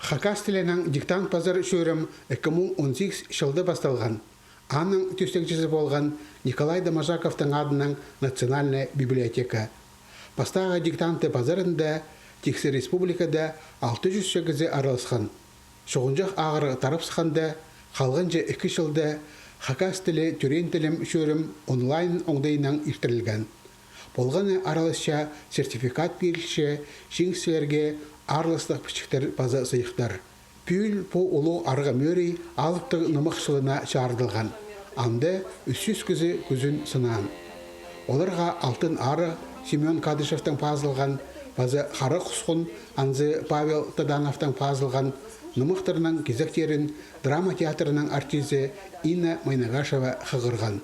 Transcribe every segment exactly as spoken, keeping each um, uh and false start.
Хакас тілінең диктант пазар чӧрім ікі муң он сигіс чылда пасталған. Аның тӧстегҷізі полған Николай Доможаковтың адынаң национальная библиотека. Пастағы диктантты пазарында тиксі республикада алты чӱсче кізі араласхан. Чуғынҷах ағырығ тарап сыхханда, халғанҷы ікі чылда хакас тілі тӧреен тілім чӧрім онлайн оңдайынаң иртірілген. Полғаны араласча сертификат пирілче, чиңісчілерге аарластығ пічіктер паза сыйыхтар. Пӱӱл пу улуғ арғы мӧрей алыптығ нымах чылына чарыдылған. Анда ӱс чӱс кізі кӱзін сынаан. Оларға «Алтын Арығ», Семён Кадышевтің пазылған, паза «Хара хусхун», анзы Павел Тадановтың пазылған нымахтарның кизектерін драма театрының артизі Инна Майнагашева хығырған.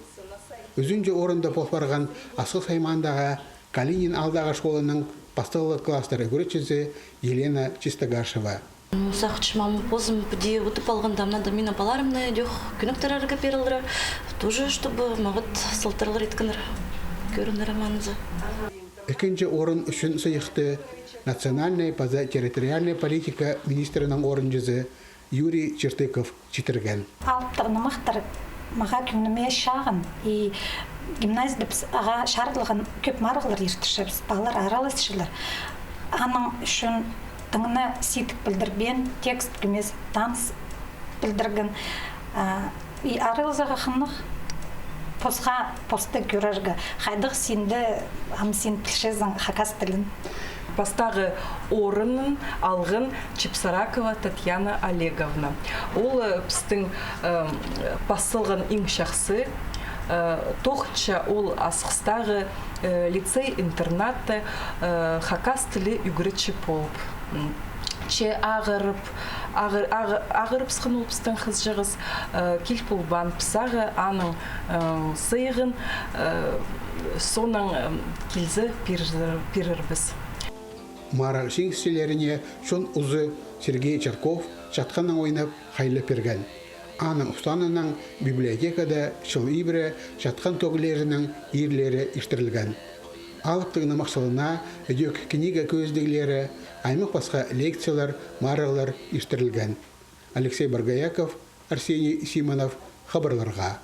Ӱзінҷі орында пол парған Асхыс аймаандағы Калинин аалдағы школаның пастағлығ класстар ӱгретчізі Елена Чистогашева. Сағынчам, ам позым піди утып алғанда, мына да мин апаларымны дох кӧніктірерге пирілер. Тоже, чтобы мағат салтарлар иткеннер. Кӧрінер аманзы. Ікінҷі орын ӱчӱн сыйыхты национальнай паза территориальнай политика министрінің орынҷызы Юрий Чертыков читірген. Алыптығ нымахтар мағаа кӧңніме чағын, и гимназияда піс ағаа чарыдылған кӧп марығлар иртірчебіс, палалар араласчалар. Аның ӱчӱн тың на сидік пілдірбеен, текст кӧмес, таныс пілдірген. А, и араласарға хынығ, посха посты кӧрерге. Хайдағ синде, ам син пілчезің хакас тілін. Пастағы орынын алған Чепсаракова Татьяна Олеговна. Ол, э, пістің, э, пас салған иң чахсы, э, тоғынча ол Асхыстағы, э, лицей-интернатта, э, хакас тілі ӱгретчі полып. М, че ағырып, ағыр-, ағыр-, ағырыбысхан ол пістің хызыҷағыс, э, кил полбаан піс ағаа аның, э, сыйығын, э, соонаң, э, килзе пирер-, пирербіс. Марығ чиңісчілеріне чон узы Сергей Чарков чатханнаң ойнап, хайлап пирген. Аның устаанынаң библиотекада чыл ибіре чатхан тӧгілерінің иирлері иртірілген. Алыптығ нымах чылына ідӧк книга кӧзідіглері, аймах пасха лекциялар, марығлар иртірілген. Алексей Боргояков, Арсений Симонов, хабарларға.